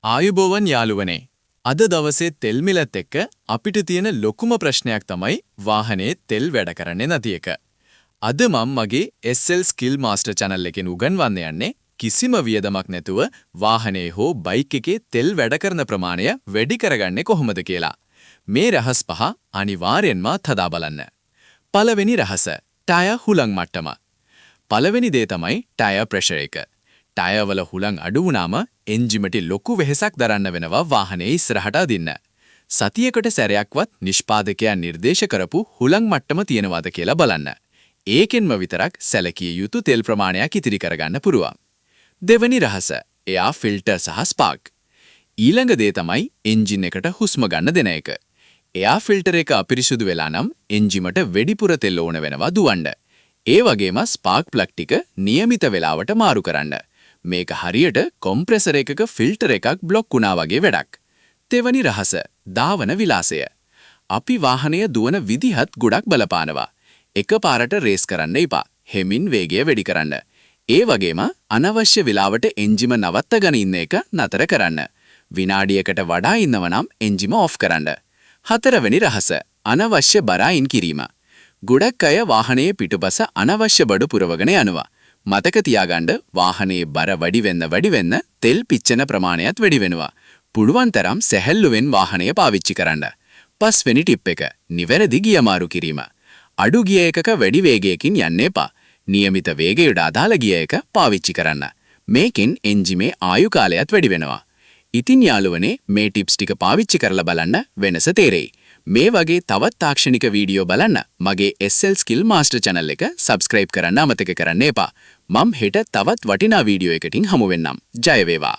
ආයුබෝවන් යාළුවනේ. අද දවසේ තෙල් මිලත් එක්ක අපිට තියෙන ලොකුම ප්‍රශ්නයක් තමයි වාහනේ තෙල් වැඩ කරන්නේ නැති එක. අද මම මගේ SL Skill Master channel එකෙන් උගන්වන්න යන්නේ කිසිම වියදමක් නැතුව වාහනේ හෝ බයික් එකේ තෙල් වැඩ කරන ප්‍රමාණය වැඩි කරගන්නේ කොහොමද කියලා. මේ රහස් පහ අනිවාර්යෙන්ම අත්හදා බලන්න. පළවෙනි රහස, ටයර් හුලං මට්ටම. පළවෙනි දේ තමයි ටයර් ප්‍රෙෂර් එක. ටයර් වල හුලං අඩු වුණාම එන්ජිමට ලොකු වෙහෙසක් දරන්න වෙනවා වාහනේ ඉස්සරහට අදින්න. සතියකට සැරයක්වත් නිෂ්පාදකයා නිර්දේශ කරපු හුලං මට්ටම තියෙනවද කියලා බලන්න. ඒකෙන්ම විතරක් සැලකිය යුතු තෙල් ප්‍රමාණයක් ඉතිරි කරගන්න පුළුවන්. දෙවැනි රහස, එයා ෆිල්ටර් සහ ස්පාර්ක්. ඊළඟ දේ තමයි එන්ජින් එකට හුස්ම ගන්න දෙන එක. එයා ෆිල්ටර් එක අපිරිසුදු වෙලා නම් එන්ජිමට වැඩිපුර තෙල් ඕන වෙනවා දුවන්න. ඒ වගේම ස්පාර්ක් ප්ලග් ටික නියමිත වෙලාවට මාරු කරන්න. මේක හරියට කොම්ප්‍රෙසර් එකක ෆිල්ටර් එකක් බ්ලොක් වුණා වගේ වැඩක්. තෙවනි රහස, ධාවන විලාසය. අපි වාහනය දුවන විදිහත් ගොඩක් බලපානවා. එකපාරට රේස් කරන්න එපා. හෙමින් වේගය වැඩි කරන්න. ඒ වගේම අනවශ්‍ය වෙලාවට එන්ජිම නවත්තගෙන ඉන්න එක නතර කරන්න. විනාඩියකට වඩා ඉන්නව නම් එන්ජිම ඔෆ් කරන්න. හතරවෙනි රහස, අනවශ්‍ය බර අයින් කිරීම. ගොඩක් අය වාහනයේ පිටුපස අනවශ්‍ය බඩු පුරවගෙන යනවා. මතක තියාගන්න, වාහනේ බර වැඩි වෙන්න වැඩි වෙන්න තෙල් පිච්චෙන ප්‍රමාණයත් වැඩි වෙනවා. පුළුවන් තරම් සැහැල්ලුවෙන් වාහනය පාවිච්චි කරන්න. පස්වෙනි ටිප් එක, නිවැරදි ගියර් මාරු කිරීම. අඩු ගියර් එකක වැඩි වේගයකින් යන්න එපා. නියමිත වේගයට අදාළ ගියර් එක පාවිච්චි කරන්න. මේකෙන් එන්ජිමේ ආයු කාලයත් වැඩි වෙනවා. ඉතින් යාළුවනේ, මේ ටිප්ස් ටික පාවිච්චි කරලා බලන්න, වෙනස තේරෙයි. මේ වගේ තවත් තාක්ෂණික වීඩියෝ බලන්න මගේ SL Skill Master channel එක subscribe කරන්න අමතක කරන්න එපා. මම හෙට තවත් වටිනා වීඩියෝ එකකින් හමු වෙන්නම්. ජය වේවා.